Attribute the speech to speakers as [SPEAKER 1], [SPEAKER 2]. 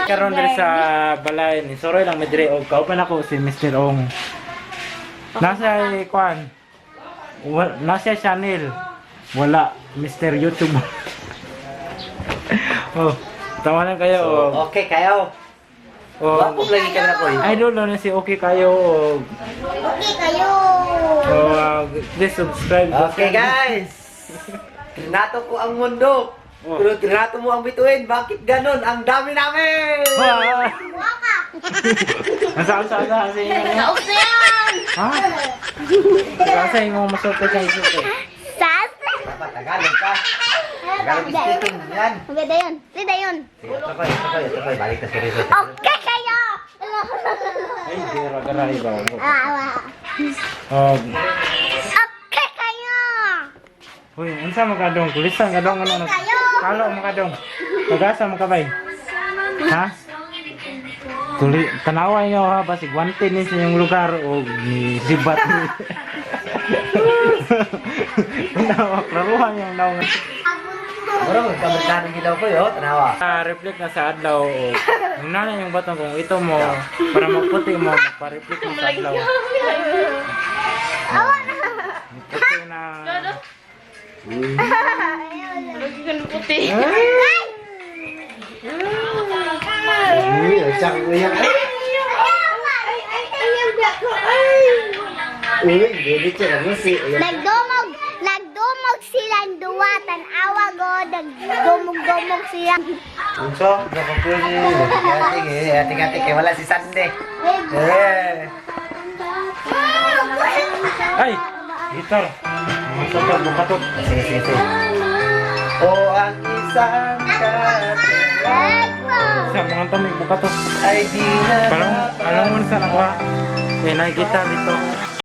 [SPEAKER 1] Karon diri sa balay ni Soroy lang mi diri og kauban ako si Mr. Ong. Nasa kwan. Nasa channel. Wala Mr. YouTube. Oh, tawanan kayo og
[SPEAKER 2] Okay kayo.
[SPEAKER 1] og
[SPEAKER 2] Wapog lagi ka na ko.
[SPEAKER 1] Idol na si okay kayo og
[SPEAKER 3] Okay kayo.
[SPEAKER 1] oh, please subscribe.
[SPEAKER 2] Okay guys. Trinato ko ang mundo.
[SPEAKER 1] Oh.
[SPEAKER 2] Pero trinato mo ang bituin. Bakit ganun? Ang dami namin!
[SPEAKER 1] Ah!
[SPEAKER 3] Waka.
[SPEAKER 1] Nasa asa asa asa inyo.
[SPEAKER 3] Kaos na yan.
[SPEAKER 1] Ha? Asa imo masulti kay sulti.
[SPEAKER 3] Sas.
[SPEAKER 2] Dapat Tagalog ka. Tagalog speaking. Yan.
[SPEAKER 3] Maganda yun. Sida yun.
[SPEAKER 2] Sige, ito ko, ito ko, ito ko. Balik na seryoso.
[SPEAKER 3] Okay kayo.
[SPEAKER 1] Ay, gara gara iba.
[SPEAKER 3] Ah, ah.
[SPEAKER 1] Oh,
[SPEAKER 3] Okay kayo.
[SPEAKER 1] Uy, unsa man kadong kulisan kadong ano? Kalo man kadong. Pagasa man kabay. Ha? Tuli, tanawa niyo ha, basig wanted ni sa inyong lugar o ni sibat ni. Tanawa, klaruhan yung naong.
[SPEAKER 2] Mura mo, kamerkano gilaw ko yo. Tanawa.
[SPEAKER 1] Ah, reflect na sa adlaw o yung nanay yung batong kung ito mo para maputi mo, magpa-reflect mo sa adlaw.
[SPEAKER 3] Awa na.
[SPEAKER 1] Puti na.
[SPEAKER 4] Puti.
[SPEAKER 1] Ay!
[SPEAKER 2] Uy, ang sakit ko yan. Uy, dili siya namusi.
[SPEAKER 3] Nagdumog, nagdumog silang duwa, tan-awa go, nagdumog-dumog sila.
[SPEAKER 2] Unso, nakapuli. Sige, ati kay wala si Sunday. Eh.
[SPEAKER 1] Ay! Gitar! Bukatot, bukatot.
[SPEAKER 2] Sige, sige, sige. O ang isang katulad
[SPEAKER 1] Sa mga tamig bukatot.
[SPEAKER 2] ay di na
[SPEAKER 1] Parang, alam mo sa nakuha. Eh, nakikita dito.